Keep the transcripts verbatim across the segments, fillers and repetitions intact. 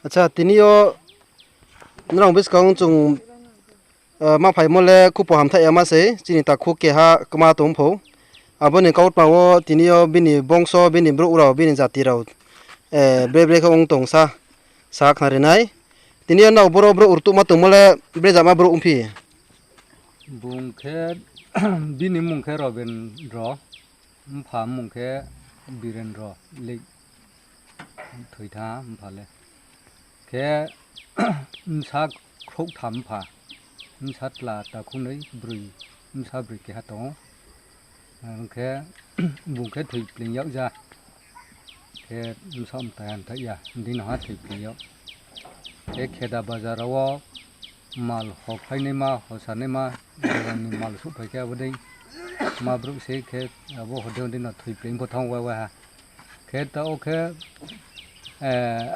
Acha, tini yo nrao buskang chung, eh, ma phaimo le khupo hamthaih ya ma sei, chini takhu keha kma tong phou. Abo ni kautma wo tini yo bini bongso, bini brouh rao, bini jati rao, eh, bre bre khe ong tong sa, sa khnari nai. Tini yo nrao boro brouh rtuhma tongmo le bre jama brouh ongphi? Bung khe, bini mmung khe Robindro, mpha mmung khe Birendro, late thoi thanng ha mpha le. Khe bsa khrouhtham mpha, bsa tla takhu noi, broi, bsa broi keha tong ou. Ang khe bung khe thoipleing yag ja. Khe bsa mtai hamthaih ya, dino ha thoipleing yag. Khe Kheda bazar wo mal hokhlainaima, hosanaima, ni mal souhphai khe abo dei ma brouh se khe abo hode hode no thoipleing pho thanng wai wai ha. Khe taoh khe, eh,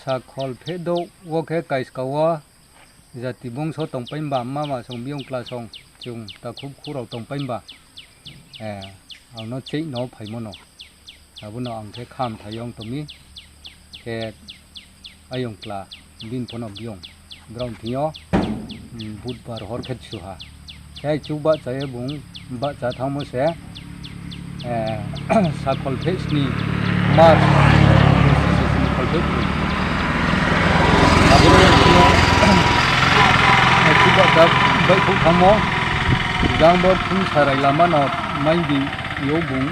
Sakhol pheh douh wo khe Kaiska wo jati bongso tongpai mba, mama song, biyong kla song, chung takhu khu rao tongpai mba, eh, ang no cheih no phaimo no. Abo no ang khe khamthai yong tong mi. Khe ayong kla, bini pho no biyong. Brao thing yo, mm, Budbar hor khe chu ha. Khe chu bahcha ye bung bahcha thanngmo se, eh, Sakhol pheh sni March, Sakhol pheh sni. Abo no, eh, chu bahcha baihkhouh thanngmo, jang bo Thumsarai lama no mai di yo bung.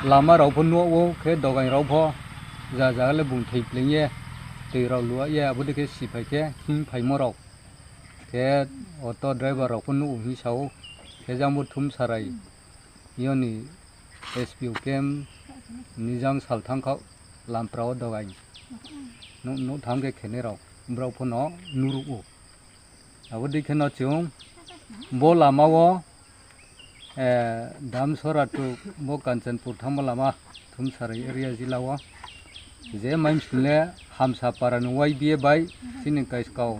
Lama rao pho nuh ou khe dogaing rao pho, ja ja le bung thoipleing ye, toi rao lua ye, abo dei khe siphai khe hingphaimo rao. Khe auto driver rao pho nuh ou hing sa ou, khe jang bo Thumsarai yo ni S P O camp ni jang sal thanng khaoh, lampra wo dogaing nuh, nuh tham khe khenai rao, brao pho no nuhruh ou. Abo dei khe no chung bo lama wo, eh, Damsora to bo Kanchanpur thanngmo lama, Thumsarai area jila wo. Je maimsni le Hamsa para ni Y B A bai, chini Kaiskau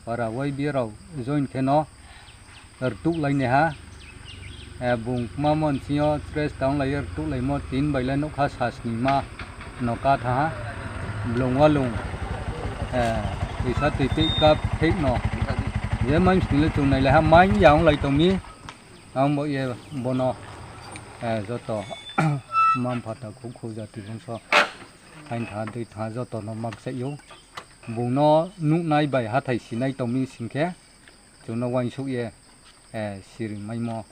para Y B A rao join khe no rtuhlainaiha. Eh, bung kma mo nching yo stress tanglai ye rtuhlaimo tin bai le nougkha sasnima no ka thanng ha. Blung walung, eh, toisa toi tei kap thek no. Je maimsni le chung nailai ha, main ya onglai tong mi. Ang bo ye bo no, eh, joto mma mpha takhu khu jati bongso, haing tha, dei tha, joto no ma kchaih ou. Bung no nuhnai bai hathái sinai tong mi sing khe, chung no uaingsouh ye, eh, siring maimo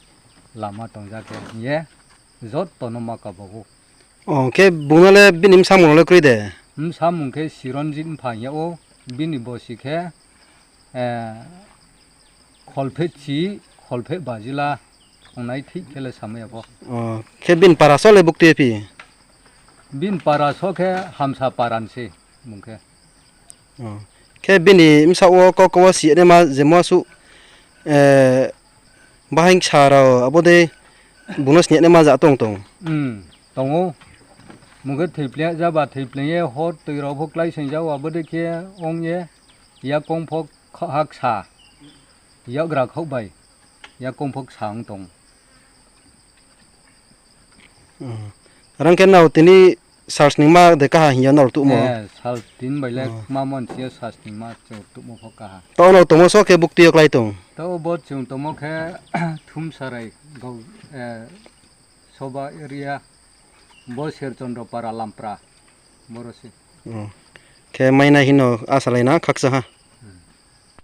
lama tong ja khe hing ye, joto no ma kaba ou. O, khe bung no le bini bsamung rao le kroi de? Bsamung khe Sironjit mpha hing yag ou, bini bosi khe, eh, kholphehchi, kholpheh bajila, ongnai thik khe le samai ya pho. O, khe bini para so le bukti phi? Bini para so khe Hamsa para ni se bung khe. O, khe bini bsaoh wo kau kau wo si naima jemo suh, eh, bahaing ksa rao abo dei bung no sini naima ja tong tong? Hmm, tong ou. Bung khe thoipleing ya, jaba thoipleing ye hor toi rao pho kláisoing ja ou, abo dei khe ong ye yakoung pho khaoh ha ksa, yakgra khaoh bai yakoung pho ksa ong tong. Rang khe nrao tini sal sningma de kaha hing ya nrao rtuhmo? Eh, sal tin bai le kma mo nching yo sal sningma chung rtuhmo pho kaha. Taoh nrao tongmo so khe bukti yo klái tong? Taoh bo chung tongmo khe Thumsarai gau, eh, Soba area, bo Serchondro para lampra, boro se. Khe mainai hino asalai na khakchang ha.